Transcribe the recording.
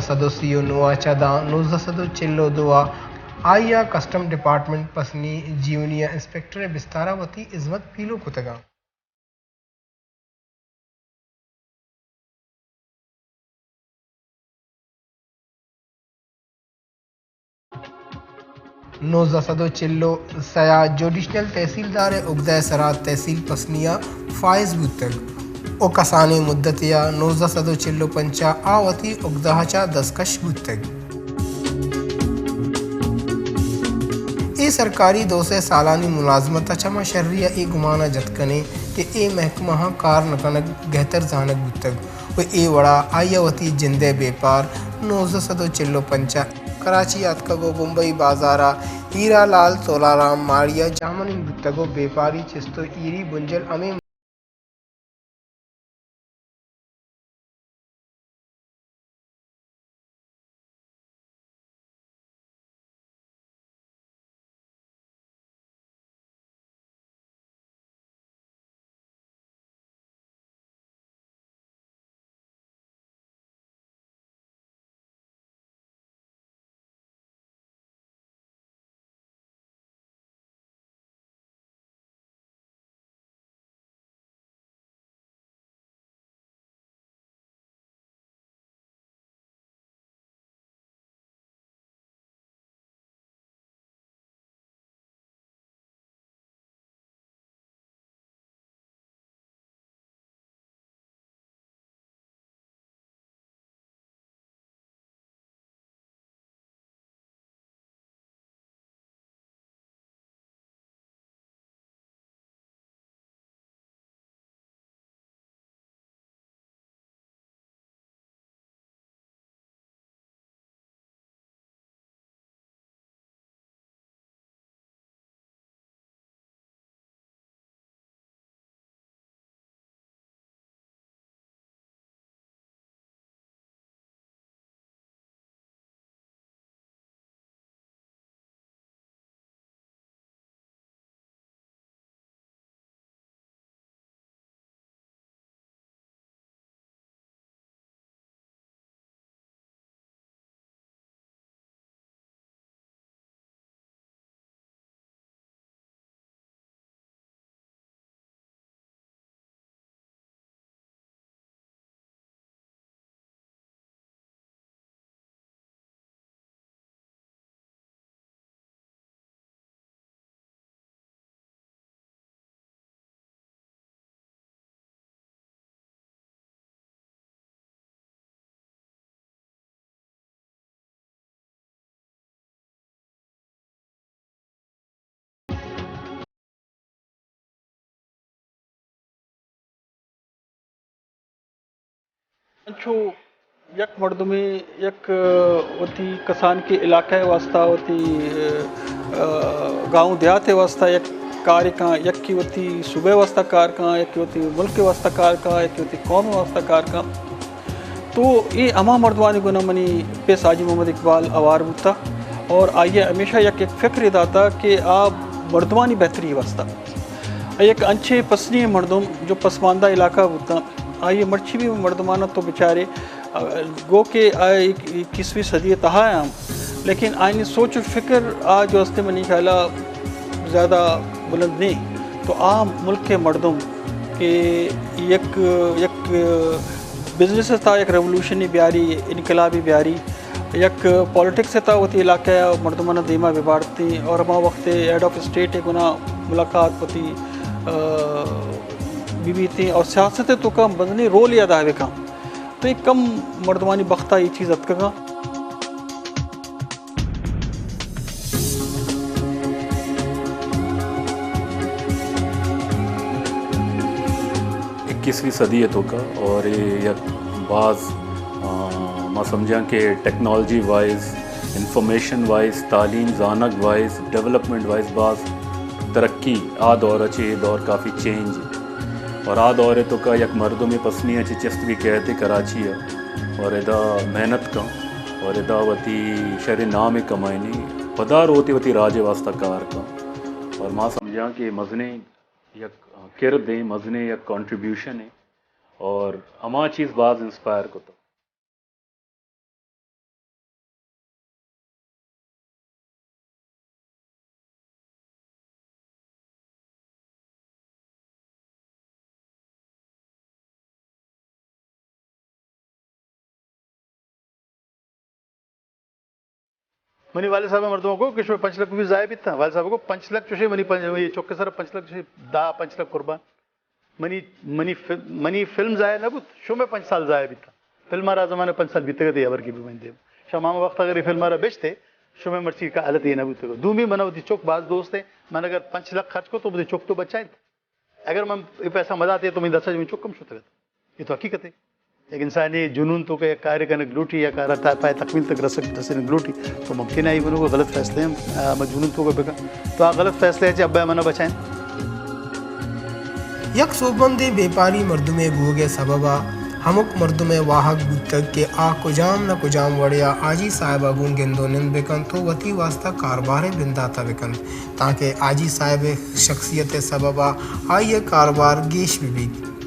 سد و سی و نو ءَ چہ داں نوزدہ سد و چل و دو ءَ آئی ءَ کسٹم ڈیپارٹمنٹ پسنی جیونی ءَ انسپکٹر ءِ بستار ءَ وتی ہزمت پیلو کتگ اَنت۔ نوزدہ سد و چل و سئے ءَ جوڈیشنل تحصیلدار ءِ اگدہ ءِ سرا تحصیل پسنی ءَ فائز بوتگ و کسانیں مدتے ءَ نوزدہ سد و چل و پنچ ءَ آ وتی اگدہ ءَ چہ دزکش بوتگ۔ اے سرکاری دو سئے سالانی ملازمت ءَ چہ ما شری ءَ اے گمان ءَ جت کنیں کہ اے محکمہاں کار نہ کنگ گہتر زانگ بوتگ و اے وڑا آئی ءَ وتی جند ءِ بیپار نوزدہ سد و چل و پنچ ءَ کراچی ءَ اتکگ و بمبئی بازار ءَ ہیرا لال، سولارام، ماڑی ءَ جاہمنند بوتگ و بیپاری چست و ایری بنجل ہمے انچو یک مردمے یک، ء، وتی کسانکیں علاقہ ء واستہ، وتی، ء، ء، گاؤں دیہات ء واستہ یک کارے کن، یکے وتی صوبہ ء واستہ کار کن، یکے وتی ملک ء واستہ کار کن، یکے وتی قوم ء واستہ کار کن۔ تو اے ہما مردمانی گونا منی پس حاجی محمد اقبال ہوار بوتا اور آئی ء ہمیشہ یک، یک فکرے داتا کہ آ مردمانی بہتری ء واستہ۔ آ یک انچیں پسنی مردم جو پسماندہ علاقہ بوتا، آئی ء مرچی بھی مردمانا تو بچارے، آ، گو کہ آ ایک، اکیسویں صدی ء تہا ء ہم، لیکن آئینی سوچ و فکر آ جو استے منی خیالا زیادہ بلند نہیں۔ تو آ ملک ء مردم کہ یک، یک بزنس ء تہا یک ریولوشنی بیاری، انقلابی بیاری، یک پالیٹکس ء تہا وتی علاقہ ء مردمانا دیما ببارتیں اور ہما وقت ہیڈ آف اسٹیٹ ء گنا ملاقات وتی، آ، بہ بیتیں اور سیاست ء توکا مزنیں رولے ادا بکن۔ تو اے کم مردمانی بخت ء اے چیز اتکگاں۔ اکیسویں صدی ء توکا اور اے یک باز، آ، ما سمجھاں کہ ٹیکنالوجی وائز، انفارمیشن وائز، تعلیم زانگ وائز، ڈیولپمنٹ وائز باز ترقی آ دور ء چہ اے دور کافی چینج انت۔ اور آ دور ء توکا یک مردمے پسنی ء چہ چست بی کئیت کراچی ء اور ادا محنت کن اور ادا وتی شریں نامے کمائینی، پدا روت وتی راج ء واستہ کار کن۔ اور ما سمجھاں کہ مزنیں یک کردے، مزنیں یک کنٹریبیوشنے اور ہما چیز باز انسپائر کتگ۔ منی والد صاحب مردم کو کہ شو پنچ لکھ روپی ضائع بیتا، والد صاحب کو پنچ لکھ چوشے منی پنچ، یہ چوک سر پنچ لکھ چوشے، دا پنچ لکھ قربان۔ منی، منی فل-، منی فلم ضائع نہ بوت، شمے پنچ سال ضائع بیتا۔ فلم را زمانہ پنچ سال بیتگ تے، خبر کی بھی من دیم۔ شما ہم وقت اگر یہ فلم را بیچتے، شمے مرچی کا حالت یہ نہ بوتگ۔ دومی من وتی چوک باز دوست ہے، من اگر پنچ لکھ خرچ کو تو مجھے چوک تو بچائیں۔ اگر من یہ پیسہ مداتے تو من دسا من چوک کم شتگ۔ یہ تو حقیقت ہے۔ یک انسانے جنون توکا یک کارے کنگ لوٹی یا کارا تا پائے تکمیل تک رسگ، رسینگ لوٹی، تو ممکن ہے ای بنوگو غلط فیصلے ہم، آ، ہما جنون توکا بکن۔ تو آ غلط فیصلے چہ ابا منا بچائیں۔ یک سوبمندیں بیپاری مردمے بوگ ء سبب ء ہمک مردم ء واہگ بوتگ کہ آ کجام نہ کجام وڑے ء حاجی صاحب ء گوں گند و نند بہ کنت و وتی واستہ کاربارے بندات ء بہ کنت، تانکہ حاجی صاحب ء شخصیت ء سبب ء آئی ء کاربار گیش بہ بیت۔